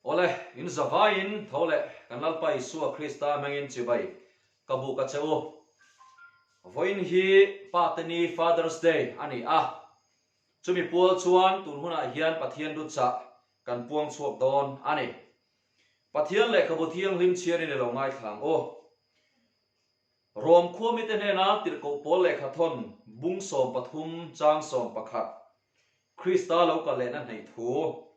Awle, in zavaiin tho leh kan Lalpa Isua Krista hmangin chibai ka buk a che u. Vawiin hi Pate Ni, Father's Day, a ni a. Chumi pual chuan tun hunah hian Pathian Rutchah kan puang chhuak dawn a ni. Pathian lehkhabu thianghlim chhiarin i lo ngaithla ang u. Rom khua mite hnena tirhkoh pawl lehkhathawn bung 13 chang 11 Krista lo kal lehna hneih thu.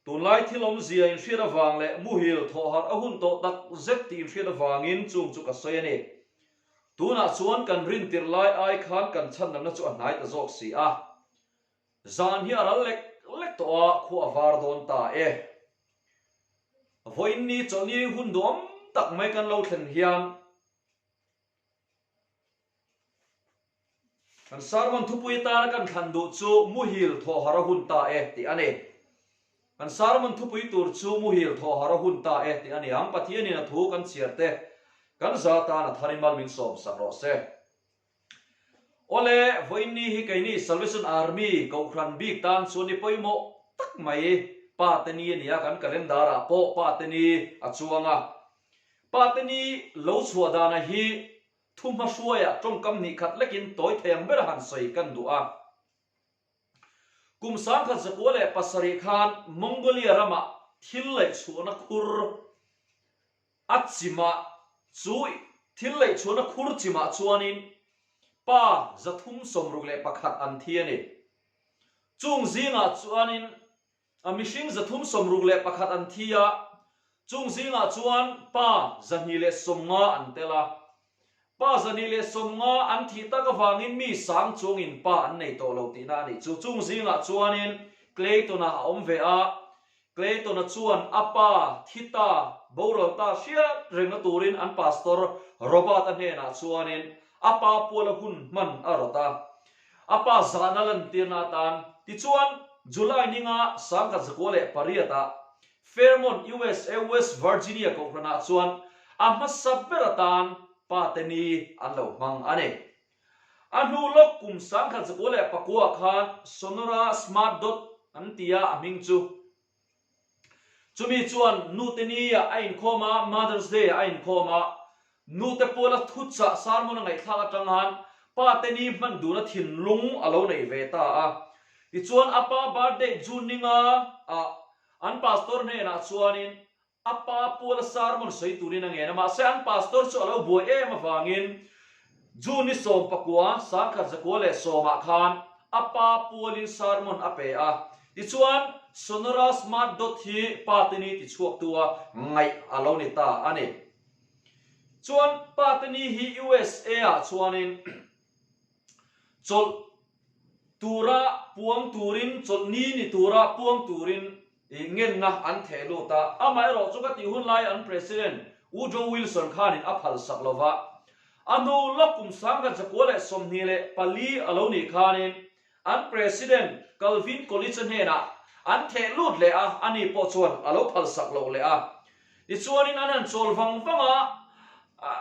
Tunlai thil awmzia inhriat avang leh muhil thawhharh a hun tawh tak zet tih inhriat avangin chung chu ka sawi a ni. Tunah chuan kan rin tirh lai ai khan kan chhandamna chu a hnai ta zawk si a. Zan hi a ral lek lek tawh a, khua a var dawn ta e. Vawiinni chawlhni hun duhawm tak mai kan lo thlen hian Kan sermon thupui atana kan thlan duh chu Muhil thawhhar a hun ta e tih a ni. Kan sermon thupui tur chu Muhil thawhhar a hun ta e tih a ni ang. Pathianin a thu kan chhiar te kan za tan a thar in mal min sawm sak rawh se. Awle, vawiinni hi keini Salvation Army Kohhran bik tan chuan ni pawimawh tak mai Pa te ni a ni a, kan calendar ah pawh Pa te ni a chuang a. Pa te ni lo chhuah dana hi Thu hmahruaiah tawngkam hnih khat lekin tawi thei ang bera han sawi kan duh a. Kum 1907 khan Mongolia ramah thil laihchhuahna khur a chimah chu thil laihchhuahna khur chimah chuanin pa 361 an thi a ni. Chung zingah chuanin A mihring 361 an thi a, chung zingah chuan pa 250 an tel a. Pa 250 an thih tak avangin mi sang chuangin pa an nei tawh lo tihna a nih chu. Chung zingah chuanin Clayton-a a awm ve a, Clayton-a chuan a pa thi ta, boral ta hriat rengna turin an pastor Robert-a hnenah chuanin a pa puala hun hman a rawt a. A pa zahna lantirna atan tichuan July ninga 1908-ah Fairmont, USA, West Virginia kohhranah chuan a hmasa ber atan pate ni an lo hmang a ni. A hnu lawk kum 1909-ah khan Sonora Smart Dot an ti a, a hming chu. Chumi chuan nute ni ah a inkhawm a, Mother's Day ah a inkhawm a, nute puala thuchah sermon a ngaihthlak atang han pate ni hman duna thinlung a lo nei ve ta a. Tichuan a pa birthday June ninga ah an pastor hnenah chuanin A pa puala sermon sawi turin a ngen a, mahse an pastor chu a lo buai em avangin June ni 19, 1910-ah khan a pa pualin sermon a pe a. Tichuan, Sonora Smart Dot hi pa te ni tichhuaktu a ngaih a lo ni ta a ni. Chuan pa te ni hi USA-ah chuanin chawlh tura puang turin, chawlh ni ni tura puang turin I ngenna an theh lut a, amaherawh chu ka tih hun lai an President Woodrow Wilson khanin a phal sak lo va. A hnu lawk kum 1924 a lo nih khanin an President Calvin Coolidge-a hnenah an theh lut leh a, ani pawh chuan a lo phal sak loh leh a. Tichuanin an han chawl vang vang a,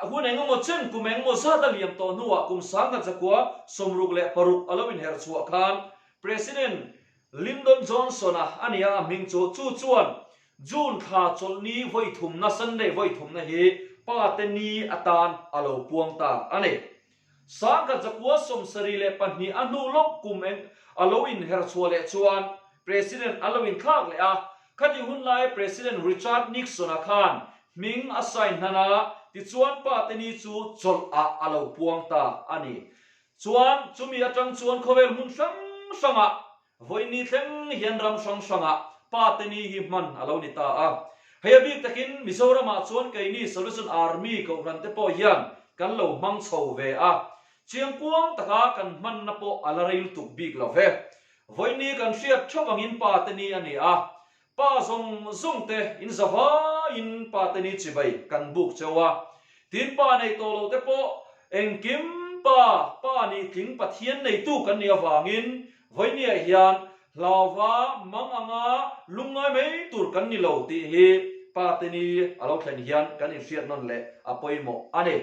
hun eng emaw chen kum eng emaw zat a liam tawh hnuah kum 1966 a lo inherh chhuah khan President Lyndon Johnson-a a nia a hming chu, chu chuan June thla chawlhni vawi thumna, Sunday vawi thumna hi Pate Ni atan a lo puang ta a ni. 1972 a hnu lawk kum eng a lo inher chhuah leh chuan President a lo inthlak leh a, khati hun lai President Richard Nixon-a khan hming a sign hnan a, tichuan Pate Ni chu chawlh ah a lo puang ta a ni. Chuan chumi atang chuan khawvel hmun hrang hrangah vawiini thleng hian ram hrang hrangah Pa te ni hi hman a lo ni ta a. Hei a bik takin Mizoramah chuan keini Salvation Army kohhran te pawh hian kan lo hmang chho ve a. Chiangkuang taka kan hmanna pawh a la rei lutuk bik lo ve. Vawiini kan hriat theuh angin Pa te ni a ni a. Pa zawng zawng te in za vaiin pa te ni chibai kan buk cheu a, tin pa nei tawh lo te pawh engkim pa pa nih tling Pathian neitu kan nih avangin vawinia hian hlauva mang anga lungngai mai tur kan ni lo tih hi pa te ni a lo thlen hian kan inhriat nawn leh a pawimawh a ni.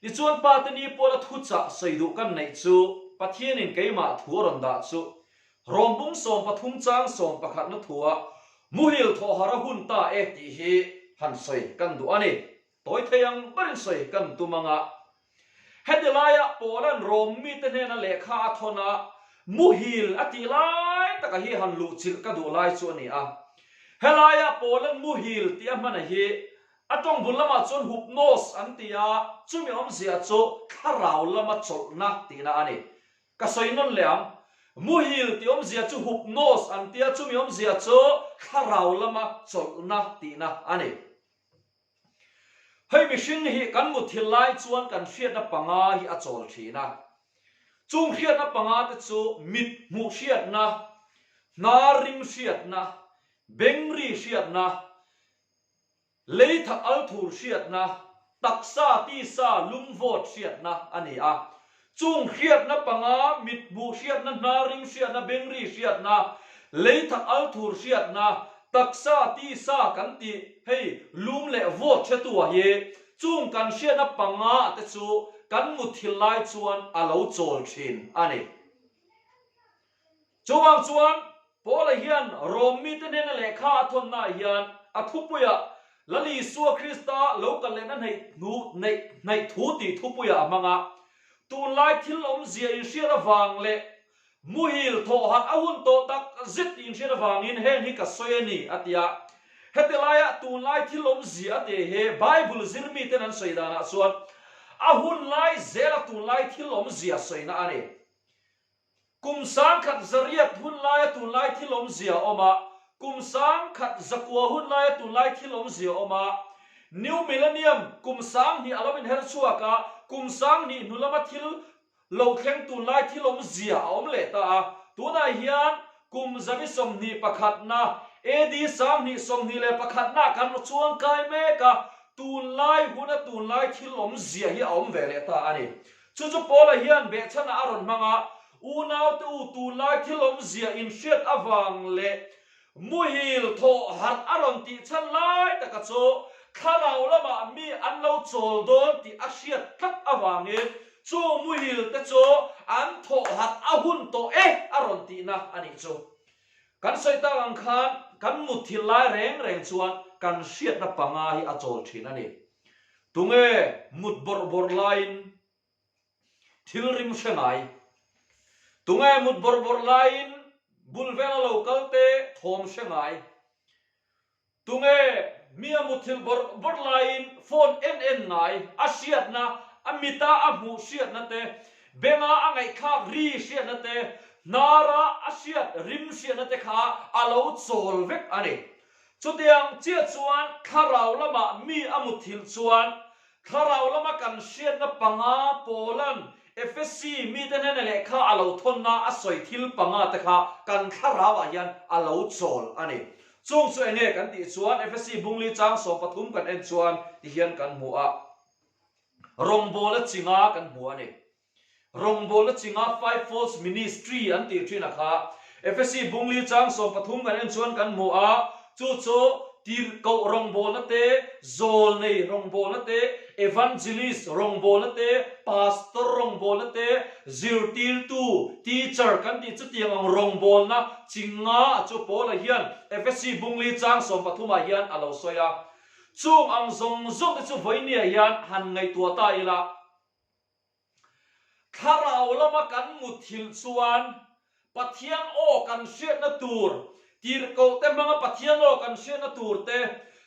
Tichuan pa te ni puala thuchah sawi duh kan neih chu Pathianin keimah thu a rawn dah chu Rawmbung 13 chang 11 na thua. Muhil thawhhar a hun ta e tih hi han sawi kan duh a ni. Tawi thei ang berin sawi kan tum ang a. Heti laia Paula'n Rom mite hnena lehkha a thawn a, muhil a tih lai taka hi han luhchilh ka duh lai chu a ni a. Helaia Paula'n muhil tih a hmana hi a tawng bul lamah chuan hupnos an ti a, chumi awmzia chu thlarau lama chawlhna tihna a ni. Ka sawi nawn leh ang. Muhil tih awmzia chu hupnos an ti a, chumi awmzia chu thlarau lama chawlhna tihna a ni. Hei mihring hi kan muthilh lai chuan kan hriatna panga hi a chawl thin a. Chung hriatna panga te chu mit hmuh hriatna, hnar rim hriatna, beng ri hriatna, Leitha althur hriatna, taksa tisa lungvawt hriatna a ni a. Chung hriatna panga, mithmuh hriatna, hnaring hriatna, bengri hriatna, leitha althur hriatna, taksa tisa kan tih hei lum leh vawt hretu ah hi chung kan hriatna panga te chu kan muthilh lai chuan a lo chawl thin a ni. Chuvang chuan Paula hian Rom mite hnena lehkha a thawnnaah hian a thupuiah Lal Isua Krista lo kal lehna hnaih hnu neih hnaih thu tih thupuiah a hmang a. Tunlai thil awmzia inhriat avang leh muhil thawhharh a hun tawh tak zet tih inhriat avangin heng hi ka sawi a ni, a ti a. Heti laia tunlai thil awmzia a tih hi Bible zir miten an sawi danah chuan a hun lai zela tunlai thil awmzia sawina a ni. Kum sangkhat zariat hun laia tunlai thil awmzia a awm a, kum sangkhat zakua hun laia tunlai thil awmzia a awm a, New Millennium kum sanghnih a lo inher chhuak a, kum sanghnih hnu lama thil lo thleng tunlai thil awmzia a awm leh ta a. Tunah hian kum zabi 21 pakhatna, AD 20 21 nah kan chuang kai mek a, tunlai huna tunlai thil awmzia hi a awm ve leh ta a ni. Chu chu Paula hian behchhanah a rawn hmang a, Unaute u, tunlai thil awmzia inhriat avang leh muhil thawh harh a rawn tih chhan lai taka chu thlarau lamah mi an lo chawl dawn tih a hriat tlat avangin chu muhil te chu an thawh harh a hun tawh e a rawn tihna a nih chu. Kan sawi tak ang khan kan mutthilh lai reng reng chuan kan hriatna panga hi a chawl thin a ni. Tunge mut bawrh bawrh laiin thil rim hre ngai? Tunge mut bawrh bawrh laiin bul vela lo kal te thawm hre ngai? Tunge mi a mutthilh bawrh bawrh laiin phone en en ngai? A hriatna, a mita a hmuh hriatna te, benga a ngaihthlak ri hriatna te, hnara a hriat rim hriatna te kha a lo chawl vek a ni. Chutiang chiah chuan thlarau lamah mi a mutthilh chuan thlarau lama kan hriatna panga Paula'n Efesi mite hnena lehkha a lo thawnna a sawi thil panga te kha kan thlarauah hian a lo chawl a ni. Chung chu enge kan tih chuan Efesi bungli chang 13 kan en chuan tihian kan hmu a, rawngbawla chinga kan hmu a ni. Rawngbawlna chinga Five Folds Ministry an tih thin a kha. Efesi bungli chang 13 kan en chuan kan hmu a, chu chu tirhkoh rawngbawlna te, zawlnei rawngbawlna te, evangelist rawngbawlna te, pastor rawngbawlna te, zirtirtu, teacher, kan tih chutiang ang rawngbawlna chinga chu Paula hian Efesi bungli chang 13 ah hian a lo sawi a. Chung ang zawng zawng te chu vawinia hian han ngaihtuah ta ila. Thlarau lama kan mutthilh chuan Pathian aw kan hriatna tur, tirhkohte hmanga Pathian aw kan hriatna tur te,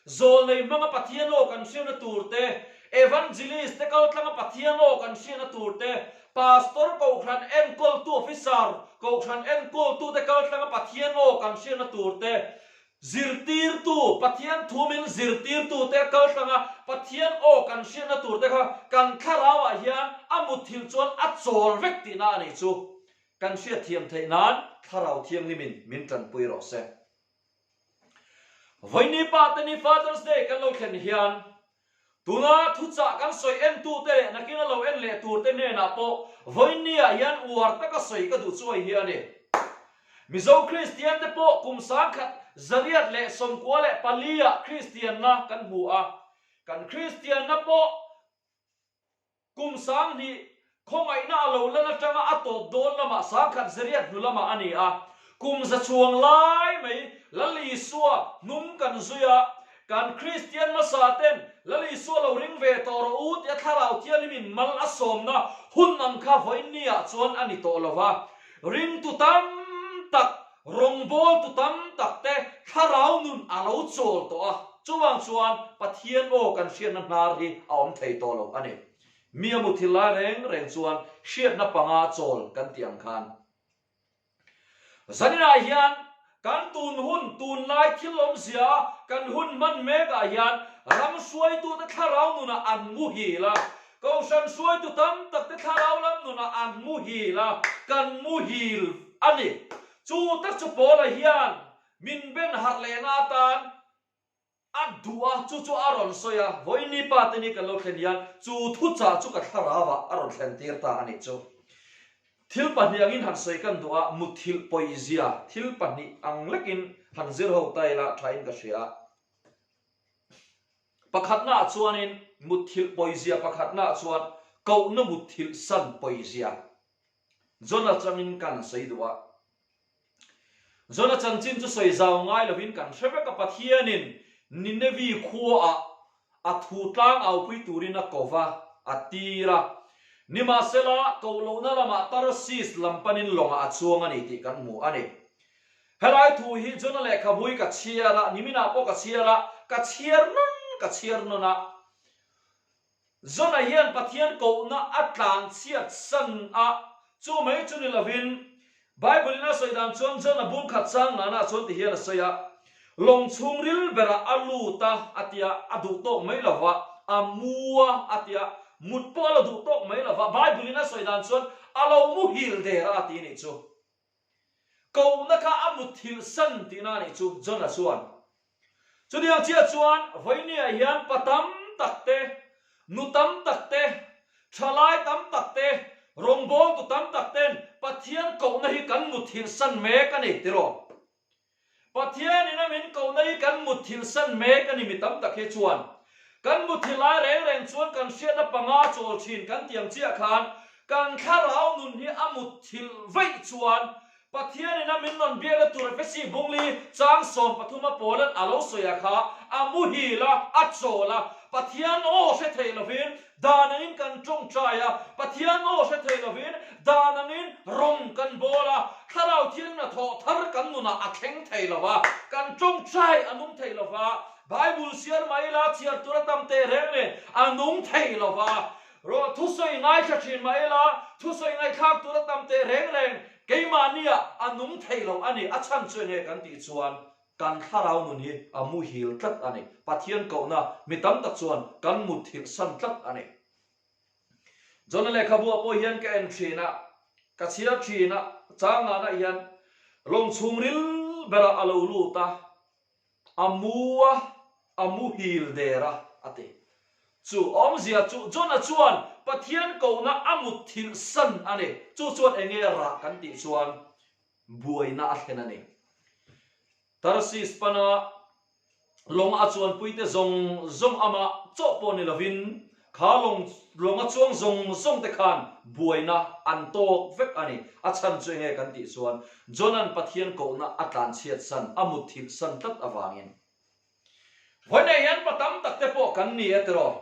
zawlnei hmanga Pathian aw kan hriatna tur te, evangelist te kaltlanga Pathian aw kan hriatna tur te, pastor kohhran enkawltu officer kohhran enkawltute kaltlanga Pathian aw kan hriatna tur te, Zirtirtu, Pathian thu min zirtirtute a kal tlang a, Pathian aw kan hriatna turte kha kan thlarauah hian a mutthilh chuan a chawl vek tihna a nih chu. Kan hriatthiam theih nan Thlarau Thianghlimin min tanpui rawh se. Vawiini pa te ni Father's Day kan lo thlen hian Tuna thuchah kan sawi entute leh nakina lo en leh turte hnenah pawh vawiinniah hian uar taka sawi ka duh chuai hi a ni. Mizo Kristiante pawh kum 1994 ah Kristianna kan hmu a, kan Kristianna pawh Kum 2000 khawngaihna a lo lan atanga a tawp dawn lamah 1008 hnu lamah a ni a. Kum za chuang lai mai Lal Isua hnung kan zui a, kan Kristian hmasa ten Lal Isua lo ring ve tawh rawh u tia Thlarau Thianghlimin mal a sawmna hun ang kha vawiin ah chuan a ni tawh lo va. Ringtu tam tak, rawngbawltu tam tak te Thlarau nun a lo chawl tawh a, chuvang chuan Pathian aw kan hriatna hnar hi a awm thei tawh lo a ni. Mi a muthilh lai reng reng chuan hriatna panga chawl kan tih ang khan. Zaninah hian kan tun hun, tunlai thil awmzia kan hun hman mekah hian ram hruaitute thlarau nunah an muhil a, kohhran hruaitu tam takte thlarau lam nunah an muhil a, kan muhil a ni. Chu tak chu Paula hian min ben harh lehna atan A duh a, chu chu a rawn sawi a, vawiin pa te ni kan lo thlen hian chu thuchah chu ka thlarau ah a rawn thlen tir ta a nih chu. Thil pahnih angin han sawi kan duh a, muthilh pawizia thil pahnih ang lekin han zir ho ta ila thain ka hria a. Pakhatna ah chuanin muthilh pawizia pakhatna ah chuan kohna muthilh san pawizia John atangin kan sawi duh a. Jona chanchin chu sawi zau ngai lovin kan hre vek a, Pathianin Ninevi khuaah a thu tlang aupui turin a ko va, a tir a. Nimahsela, koh lohna lamah Tarsis lam panin lawngah a chuang a ni tih kan hmu a ni. Helai thu hi Jona lehkhabui ka chhiar a, niminah pawh ka chhiar a, ka chhiar nawn ka chhiar nawn a. Jona hian Pathian kohna a tlan chhiat san a, chu mai chu ni lovin, Bible-in a sawi dan chuan Jona bung khat chang nana chuan ti hian a sawi a, Lawng chhungril berah a lut a, a ti a, a duh tawk mai lo va, a mu a, a ti a, mut pawh a la duh tawk mai lo va, Bible-in a sawi dan chuan a lo muhil der a, a ti nih chu. Kohna kha a mutthilh san tihna a nih chu, Jona chuan. Chutiang chiah chuan vawinia hian pa tam tak te, nu tam tak te, thalai tam tak te, rawngbawltu tam tak ten Pathian kohna hi kan mutthilh san mek a ni tiraw? Pathianin a min kohna hi kan mutthilh san mek a ni mi tam tak hi chuan. Kan mutthilh lai reng reng chuan kan hriatna panga chawl thin kan tiang chiah khan kan thlarau nun hi a mutthilh vaih chuan Pathianin a min rawn biakna tur Efesi bungli chang 13 a Paulan a lo sawi a kha a muhil a, a chawl a, Pathian aw hre thei lovin dan angin kan tawngtai a, Pathian aw hre thei lovin dan angin rawng kan bawl a, Thlarau Thianghlim a thawh thar kan nunah a thleng thei lo va, kan tawngtai a nung thei lo va, Bible siar mai ila chhiar tur a tam teh reng nen a nung thei lo va, Rawh thusawi ngaithla thin mah ila, thusawi ngaihthlak tur a tam teh reng reng, keimahnia a nung thei lo a ni, a chhan chu enge kan tih chuan kan thlarau nun hi a muhil tlat a ni, Pathian kohna mi tam tak chuan kan mutthilh san tlat a ni. Jona lehkhabu ah pawh hian ka en thin a, ka chhiar thin a, chang ngahna hian lawng chhungril berah a lo lut a, A mu a, a muhil der a, a ti. Chu awmzia chu Jona chuan Pathian kohna a mutthilh san a ni. Chu chuan enge rah kan tih chuan buaina a thlen a ni. Tarsis pana lawng a chuanpuite zawng zawng amah chawh pawh ni lovin Kha lawng lawnga chuang zawng zawng te khan buaina an tawk vek a ni. A chhan chu enge kan tih chuan Jona'n Pathian kohna a tlanchhiat san, a mutthilh san tlat avangin. Vawiinah hian pa tam tak te pawh kan ni e tiraw?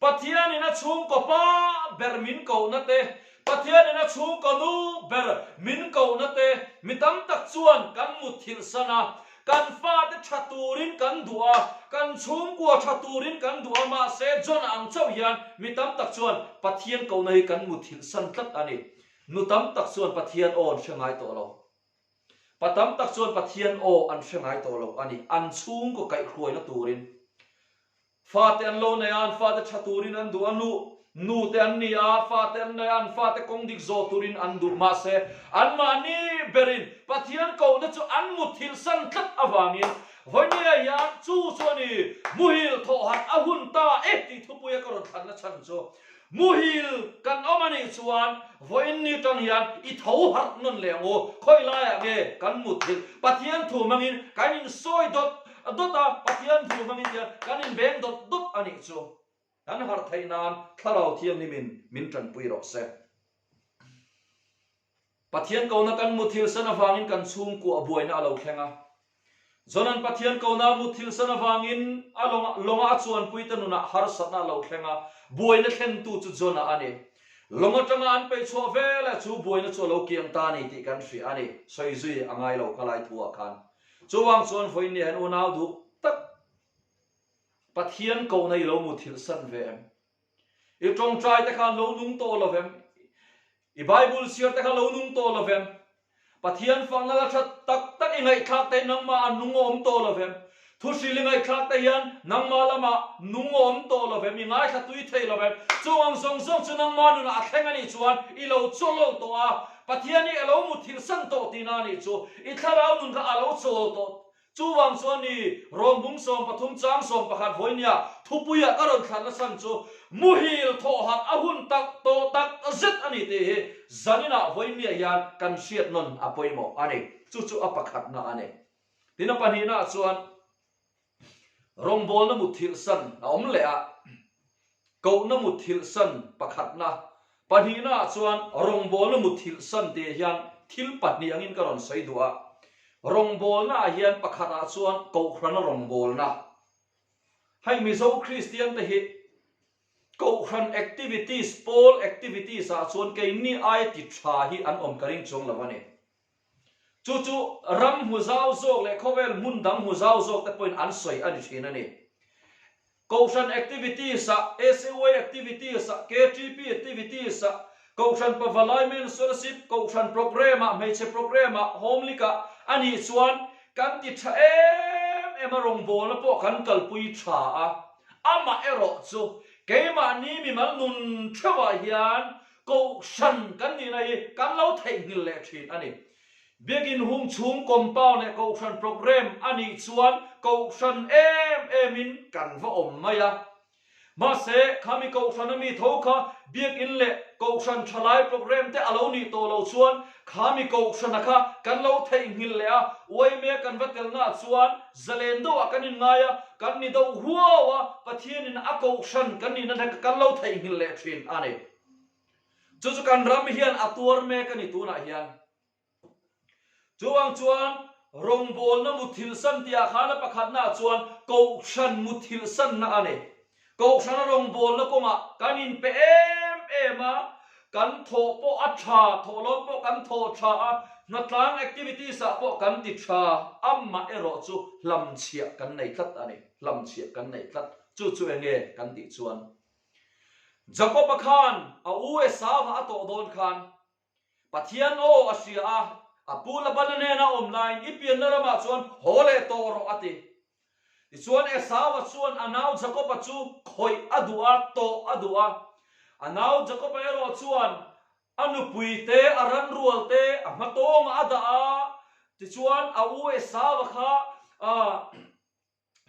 Pathianin a chhungkaw pa ber min kohna te, Pathianin a chhungkaw nu ber min kohna te mi tam tak chuan kan mutthilh san a, Kan fate tha turin kan duh a, kan chhungkua tha turin kan duh a, mahse John ang chauh hian mi tam tak chuan Pathian kohna hi kan muthilh san tlat a ni. Nu tam tak chuan Pathian aw an hre ngai tawh lo. Pa tam tak chuan Pathian aw an hre ngai tawh lo a ni, an chhungkaw kaihhruaina turin. Fate an lo nei a, an fate tha turin an duh a, nu nu te an ni a, fate an nei a, an fate kawng dik zawh turin an duh. Mahse, anmahni berin Pathian kohna chu an muthilh san tlat avangin vawinia hian chu chu a ni, muhil thawhhat a hun ta e tih thupuia ka rawn thlanna chhan chu. Muhil kan awm a nih chuan vawiin ni tang hian i tho harh nawn leh ang u. Khawi laiah nge kan mutthilh? Pathian thu hmangin kan insawi dawt dawt a, Pathian thu hmangin tiang kan inbeng dawt dawt a nih chu. Kan harh theih nan Thlarau Thianghlimin min tanpui rawh se. Pathian kohna kan muthilsan avangin kan chhungkua buaina a lo thleng a. Jona'n Pathian kohna a muthilsan avangin a lawnga a chuanpuite nunah harsatna a lo thleng a, buaina thlentu chu Jona a ni. Lawng atanga an peihchhuah veleh chu buaina chu a lo kiang ta a ni tih kan hria a ni. Sawi zui a ngai lo kha lai thuah khan. Chuvang chuan vawiin nia hian unau duh tak Pathian kohna i lo muthilhsan ve em? I tawngtai te khan lo nung tawh lo vem? I Bible chhiar te kha lo nung tawh lo vem? Pathian fakna la that tak tak i ngaihthlak te hi nangmah ah nung a awm tawh lo vem? Thuhril i ngaihthlak te hian nangmah lamah nung a awm tawh lo vem? I ngaithla tui thei lo vem? Chung ang zawng zawng chu nangmah nunah a thleng a nih chuan i lo chawl tawh a, Pathian hi a lo muthilh san tawh tihna a nih chu. I thlarau nun kha a lo chawl tawh Chuvang chuan ni Rawmbung 13 chang 11 vawinia thupuia ka rawn thlan nachhan chu muhil thawhharh a hun tak tawh tak zet a ni tih hi zaninah vawinia hian kan hriat nawn a pawimawh a ni. Chu chu a pakhatna a ni. Tin a pahnihnaah chuan rawngbawlna mutthilh san a awm leh a. Kohna mutthilh san pakhatna, pahnihnaah chuan rawngbawlna mutthilh san tih hian thil pahnih angin ka rawn sawi duh a. Rawngbawlnaah hian pakhatah chuan Kohhrana rawngbawlna. Hei Mizo Kristian te hi Kohhran activities, pawl activities ah chuan keini aia ti tha hi an awm ka ring chuang lo a ni. Chu chu ram hmu zau zawk leh khawvel hmun dang hmu zau zawk te pawhin an sawi a ni thin a ni. Kohhran activities ah, SAY activities ah, KTP activities ah, Kohhran Pavalai Men's Fellowship, Kohhran programme ah, hmeichhe programme ah, Home League ah a nih chuan kan ti tha em em a, rawngbawlna pawh kan kalpui tha a. Amah erawh chu keimahni mimal nun theuhah hian Kohhran kan nihna hi kan lo theihnghilh leh thin a ni. Biakin hung chhung compound leh Kohhran programme a nih chuan Kohhran em emin kan va awm mai a. Mahse, khami Kohhran a mi tho kha Biakin leh Kohhran thalai programme te a lo nih tawh loh chuan khami Kohhrana kha kan lo theihnghilh leh a, uaime kan va telnaah chuan zalen deuhah kan inngai a, kan ni deuh huau a, Pathianin a Kohhran kan nihna hlek kan lo theihnghilh leh thin a ni. Chu chu kan ram hian a tuar mek a ni tunah hian. Chuvang chuan rawngbawlna muthilhsan tihah khan a pakhatnaah chuan Kohhran muthilhsanna a ni. Kohhrana rawngbawlna kawngah kan inpe em em a, kan thawh pawh a tha, thawhlawm pawh kan thawh tha a, hnatlang activities ah pawh kan ti tha, amah erawh chu hlamchhiah kan nei tlat a ni, hlamchhiah kan nei tlat. Chu chu enge kan tih chuan Jakob-a khan a u Esauva a tawh dawn khan Pathian aw a hria a, a pu Labana nena awm laiin i pianna ramah chuan haw leh tawh rawh a ti. Tichuan Esauva chuan a nau Jakob-a chu khawih a duh a, tawh a duh a. A nau Jakob-a erawh chuan a nupui te, a ranrual te a hmatawngah a dah a, tichuan a u Esauva kha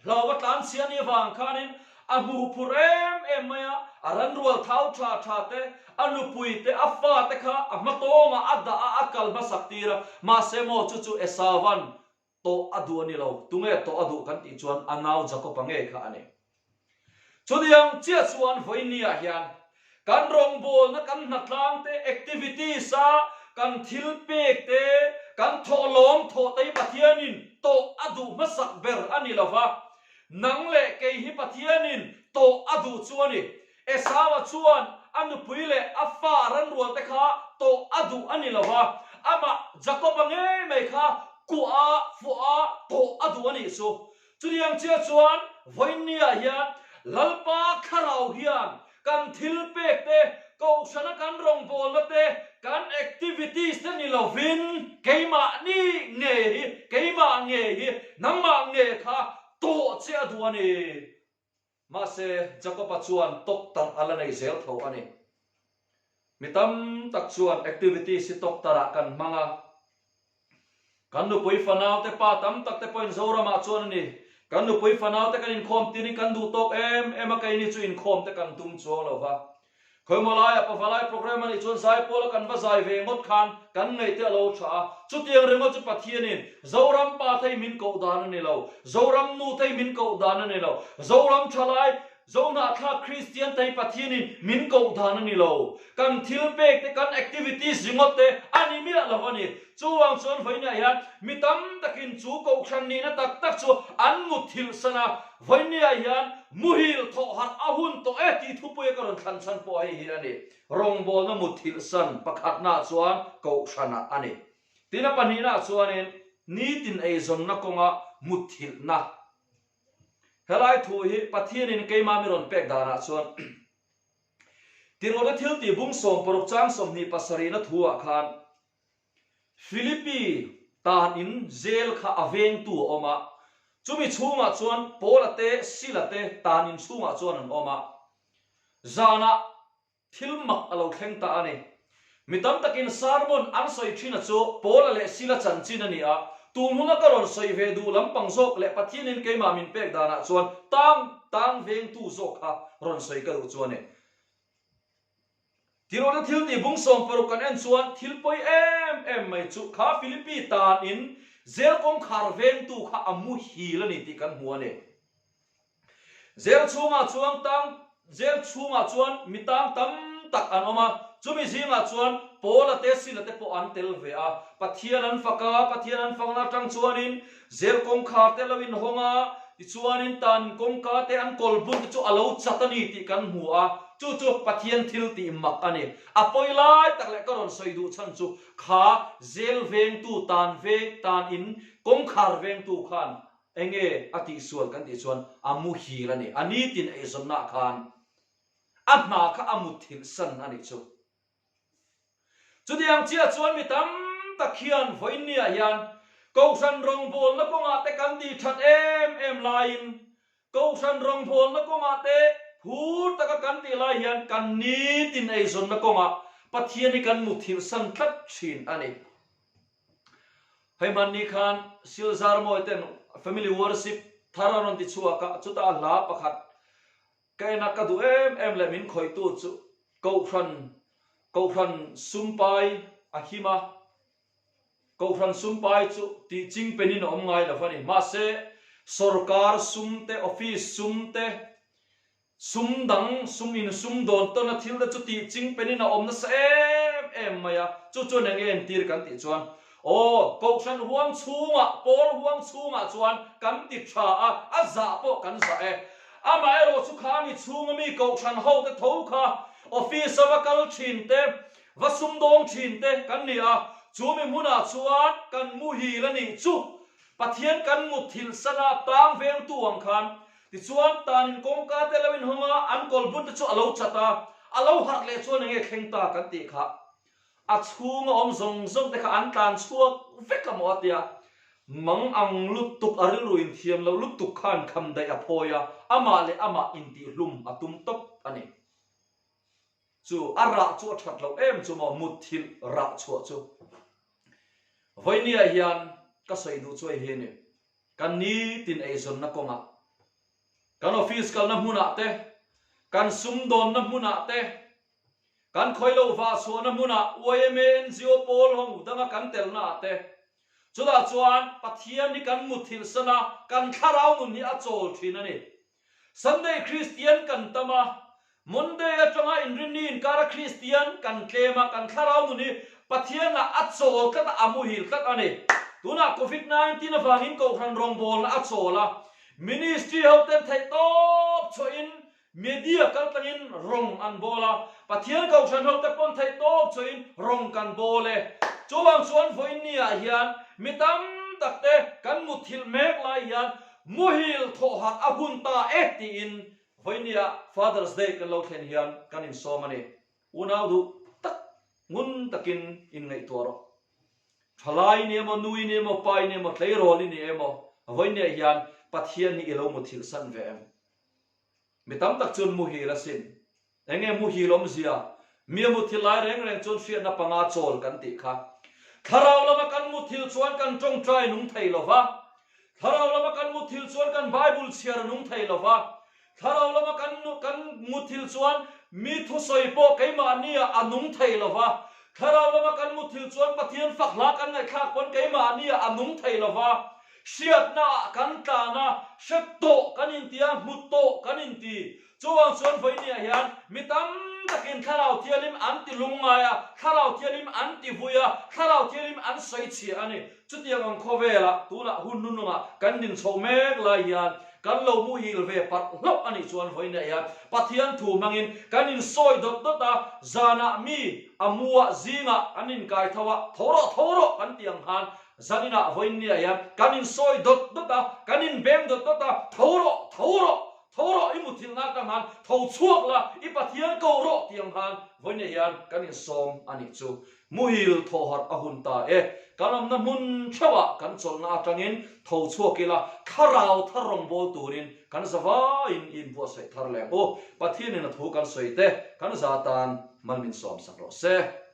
Hlau a tlan chhia ni avang khanin a hmu phur em em mai a, a ranrual thau tha tha te, a nupui te, a fa te kha a hma tawngah a dah a, a kal hmasak tir a. Mahse maw chu chu Esauva'n tawh a duh a ni lo, tunge tawh a duh kan tih chuan a nau Jakob-a ngei kha a ni. Chutiang chiah chuan vawinia hian kan rawngbawlna kan hnatlang te, activities a kan thil pek te, kan thawhlawm thawh te hi Pathianin tawh a duh hmasak ber a ni lova, nang leh kei hi Pathianin tawh a duh chu a ni. Esaua chuan a nupui leh a fa ranrual te kha tawh a duh a ni lova, amah Jakob-a ngei mai kha kuah a, fuah a, tawh a duh a nih chu. Chutiang chiah chuan vawiinniah hian Lalpa Thlarau hian kan thil pek te, kohhrana kan rawngbawlna te, kan activities te ni lovin keimahni ngei hi, keimah ngei hi, nangmah ngei kha tawh che a duh a ni. Mahse, Jakob-a chuan tawktarh a la nei zel tho a ni. Mi tam tak chuan activities hi tawktarh-ah kan hmang a. Kan nupui fanaute pa tam tak te pawhin Zoramah chuan a ni. Kan nupui fanaute kan inkhawm tinin kan duh tawk em em a, keini chu inkhawm te kan tum chuang lo va. Khawimaw laia pavalai programme a nih chuan zaipawl a kan va zai ve ngawt khan kan ngaih te a lo tha a. Chutiang ringawt chu Pathianin Zoram pa thei min koh dan a ni lo, Zoram nu thei min koh dan a ni lo, Zoram thalai. Zohnahthlak Kristian te hi Pathianin min koh dan a ni lo. Kan thil pek te, kan activities ringawt te a ni miah lo a ni. Chuvang chuan vawiinah hian mi tam takin chu kohhran nihna tak tak chu an mutthilh san a, vawiinniah hian muhil thawh harh a hun tawh e tih thupuia ka rawn thlan chhan pawh hei hi a ni. Rawngbawlna mutthilh san pakhatnaah chuan kohhranah a ni. Tin a pahnihnaah chuanin nitin eizawnna kawnga mutthilhna. Helai thu hi Pathianin keimah mi rawn pek danah chuan Tirhawta thiltih bung 16 chang 27na thuah khan Philippi tanin jail kha a vengtu a awm a, chumi chhungah chuan Paula te Sila te tanin chhungah chuan an awm a. Zanah Thil mak a lo thleng ta a ni. Mi tam takin sermon an sawi thin a chu Paula leh Sila chanchin a ni a, tun huna ka rawn sawi ve duh lampang zawk leh Pathianin keimah min pek danah chuan tang tang vengtu zawk kha rawn sawi ka duh chu a ni. Tirhawna thil tih bung 16 kan en chuan thil pawi em em mai chu kha Philippi tanin zel kawngkhar vengtu kha a muhil a ni tih kan hmu a ni. Jail chhungah chuan tang Jail chhungah chuan mi tang tam tak an awm a, chumi zingah chuan Paula te Sila te pawh an tel ve a. Pathian an fak a, Pathian an fakna atang chuanin jail kawngkhar te lo inhawng a, tichuanin tan kawngka te an kawl bun te chu a lo chat a ni tih kan hmu a, chu chu Pathian thil tih mak a ni. A pawi lai tak leh ka rawn sawi duh chhan chu kha jail vengtu tan veng tan in kawngkhar vengtu khan Enge a tihsual kan tih chuan a muhil a ni. A nitin eizawnnaah khan a hna kha a mutthilh san a nih chu. Chutiang chiah chuan mi tam tak hian vawiinniah hian Kohhran rawngbawlna kawngah te kan tih that em em laiin Kohhran rawngbawlna kawngah te phur taka kan tih lai hian kan nitin eizawnna kawngah Pathian hi kan mutthilh san tlat thin a ni. Hei hmanni khan Silzar Mawi ten Family Worship thar a rawn ti chhuak a, chutah hla pakhat ka en a, ka duh em em leh min khawihtu chu Kohhran, Kohhran sumpai a him a, Kohhran sumpai chu tih ching penin a awm ngai lo a ni. Mahse, sawrkar sum te, office sum te, Sum dang, sum in sum dawn tawn a thil te chu tih ching pen in a awm nasa em em mai a, chu chuan eng nge entir kan tih chuan, aw, Kohhran huang chhungah, pawl huang chhungah chuan kan ti tha a, a zah pawh kan zah e. Amaherawh chu kha mi chhunga mi Kohhran ho te tho kha office a va kal thin te, va sumdawng thin te kan ni a, chu mi hmunah chuan kan muhil a nih chu Pathian kan mutthilh sana tang vengtu ang khan Tichuan, tanin kawngka te lo inhawng a, an kawl bun te chu a lo chat a, a lo harh leh chuan enge thleng ta kan tih kha a chhunga awm zawng zawng te kha an tlan chhuak vek a maw a tia, mang ang lutuk a rilru inthiam loh lutuk khan kham daih a phawi a, amah leh amah intihhlum a tum tawp a ni. Chu a rah chu a that loh em chu maw mutthilh rah chhuah chu. Vawinia hian ka sawi duh chu hei hi a ni. Kan nitin eizawnna kawngah, kan office kalna hmunah te, kan sumdawnna hmunah te, kan khawilo vah chhuahna hmunah yma NGO pawl ho danga kan telnaah te, chutah chuan Pathian hi kan muthilh san a, kan thlarau nun hi a chawl thin a ni. Sunday Kristian kan tam a, Monday atanga Inrinni inkara Kristian kan tlem a, kan thlarau nun hi Pathianah a chawl tlat a, a muhil tlat a ni. Tunah Covid 19 avangin Kohhran rawngbawlna a chawl a, Ministry hoten theihtawp chhuahin Media kaltlangin rawng an bawl a, Pathian Kohhran hote pawn theihtawp chhuahin rawng kan bawl e. Chuvang chuan vawiinniah hian mi tam takte kan mutthilh mek lai hian Muhil thawhharh a hun ta e tiin vawinia Father's Day kan lo thlen hian kan insawm a ni. Unau duh tak ngun takin inngaihtuah rawh. Thalai i ni emaw, nu i ni emaw, pa i ni emaw, tleirawl i ni emaw, vawinia hian Pathian hi i lo muthilh san ve em? Mi tam tak chuan muhil asin. Enge muhil awmzia? Mi a muthil lai reng reng chuan hriatna panga chawl kan tih kha. Thlarau lama kan muthil chuan kan tawngtai nung thei lo va. Thlarau lama kan muthil chuan kan Bible chhiar a nung thei lo va. Thlarau lama kan kan muthil chuan mi thusawi pawh keimahnia a nung thei lo va. Thlarau lama kan muthil chuan Pathian fak hla kan ngaihthlak pawn keimahnia a nung thei lo va. Hriatnaah kan tlan a, hre tawh kan inti a, hmu tawh kan inti. Chuvang chuan vawinia hian mi tam takin Thlarau Thianghlim an ti lungngai a, Thlarau Thianghlim an ti vui a, Thlarau Thianghlim an sawi chhia a ni. Chutiang ang khawvelah tunah hun hnunungah kan din chhoh mek lai hian kan lo muhil ve parh hlauh a nih chuan vawinia hian Pathian thu hmangin kan insawi dawt dawt a, zanah mi a muah zingah kan inkai tho a, tho rawh tho rawh kan tih ang khan Zaninah vawinia hian kan insawi dawt dawt a, kan inbeng dawt dawt a, tho rawh, tho rawh, tho rawh i muthilhna atang khan tho chhuak la, i Pathian ko rawh tih ang khan vawinia hian kan insawm a nih chu. Muhil thawhharh a hun ta e. Kan awmna hmun theuhah kan chawlhna atangin tho chhuak ila, thlarau thar rawngbâwl turin kan zavaiin i inbuatsaih thar leh ang u. Pathianin a thu kan sawi te kan za tan mal min sawmsak rawh se.